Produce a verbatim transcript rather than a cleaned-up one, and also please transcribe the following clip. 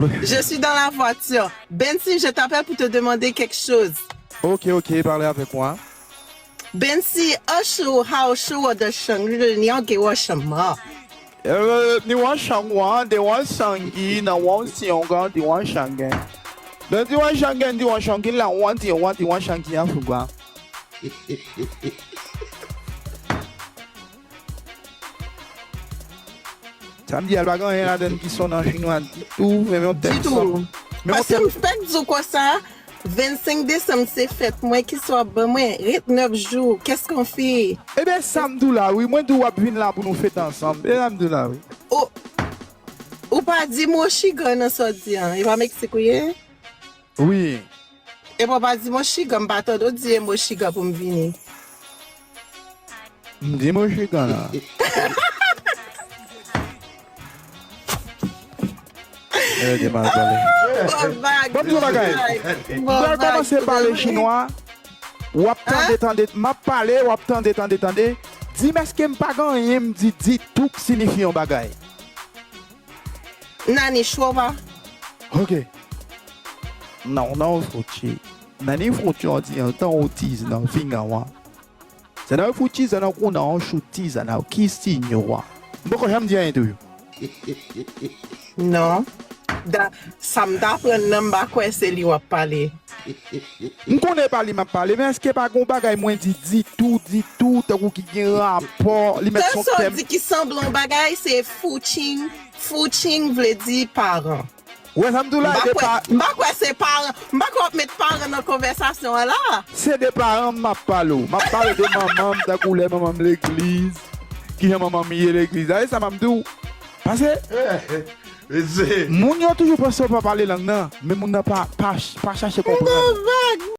Je suis dans la voiture. Bensi, je t'appelle pour te demander quelque chose. Ok, ok, parlez avec moi. Bensi, 二十五号是我的生日，你要给我什么？呃，你want 想我，你want 想你，那我想个，你want 想个。那你want 想个，你want 想个，那我你want你want 想个啊，什么？Sa m di a l pa gen anyen ladan l ki sòt an chinwa ditou, menm yon tèks. Ditou. Paske m fèk di w konsa, vennsenk desanm se fèt mwen, kisa w ap ban mwen? Ret nèf jou, qu'est-ce qu'on fait? Ebyen, sa m di w la, wi, mwen di w w ap vin la pou nou fete ansanm. E sa m di w la, wi. Ou, ou pa di m Ochigan nan sa w di an, e pa Meksik ou ye? Wi. Epi w pa di m Ochigan, m pa tande w di e m Ochigan pou m vini. M di m Ochigan la. Nèg yo te mal pale. Bon, m di w bagay. M pral kòmanse pale chinwa. W ap tande, tande, m ap pale, w ap tande, tande, tande. Di m èske m pa gen anyen m di ditou k siyifi yon bagay. Nani chwoba. Ok. Não, não, Fruti. Nani Fruti, onde então o Tiz não vinga wa. Você não é Fruti, você não kuna o Chutiza não. Que senhor. M poko janm di anyen tou yo. Non. Da, sa m t aprann nan, m pa kwè se li w ap pale. M konnen pa li m ap pale, men èske pa gon bagay mwen di ditou, ditou, tankou ki gen rapò, li mèt son tèm. Di ki sanble yon bagay, se fouching. Fouching vle di paran. Wè sa m di w la, e pa. M pa kwè se paran. M pa kwè w ap met paran nan konvèsasyon an la. Se de paran m ap pale w. M ap pale de manman m, tankou lè manman m legliz. Kijan manman m ye legliz la, e sa m ap di w. Paske. Moun yo toujou panse w pa pale lang nan, men moun nan pa, pa, pa chache konprann.